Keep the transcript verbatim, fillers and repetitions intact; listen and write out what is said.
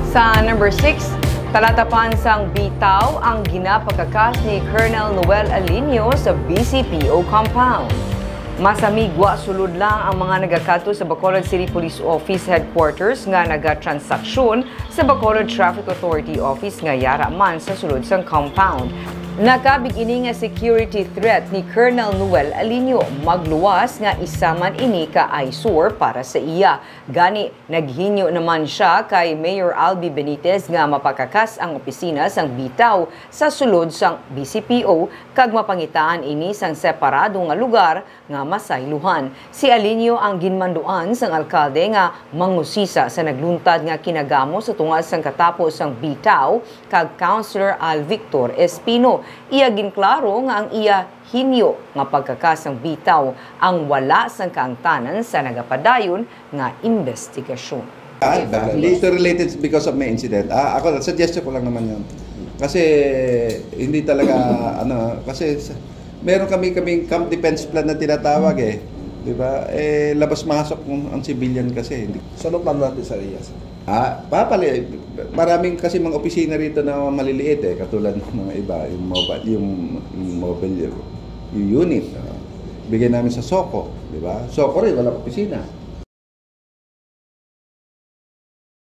Sa number six, talatapan sang bitaw ang ginapakakas ni Colonel Noel Alinio sa B C P O compound. Masamig wa sulod lang ang mga nagakadto sa Bacolod City Police Office Headquarters nga nagatransaksyon sa Bacolod Traffic Authority Office nga yara man sa sulod sang compound. Nakabig ini nga security threat ni Colonel Noel Alinio, magluwas nga isa man ini ka eyesore para sa iya. Gani, naghinyo naman siya kay Mayor Albi Benitez nga mapakakas ang opisina sang bitaw sa sulod sang B C P O kag mapangitaan ini sang separado nga lugar nga masaylohan. Si Alinio ang ginmanduan sang alkalde nga mangusisa sa nagluntad nga kinagamo sa tunga sang katapo sang bitaw kag Councilor Al Victor Espino. Iya ginklaro nga ang iya hinyo nga pagkakas sang bitaw ang wala sang kaangtanan sa nagapadayon nga imbestigasyon. Ah, ba- Ito related because of my incident. Ah, ako, suggestion ko lang naman yun. Kasi hindi talaga, ano, kasi sa- meron kami kaming camp defense plan na tinatawag eh. Di ba? Eh, labas-masok ang, ang civilian kasi. Hindi. So, ano plano natin sa iya? Ah, papali, maraming kasi mga opisina rito na maliliit eh, katulad ng mga iba, yung mobile, yung, yung mobile yung unit. Ah, bigay namin sa SOCO, di ba? SOCO rin, walang opisina.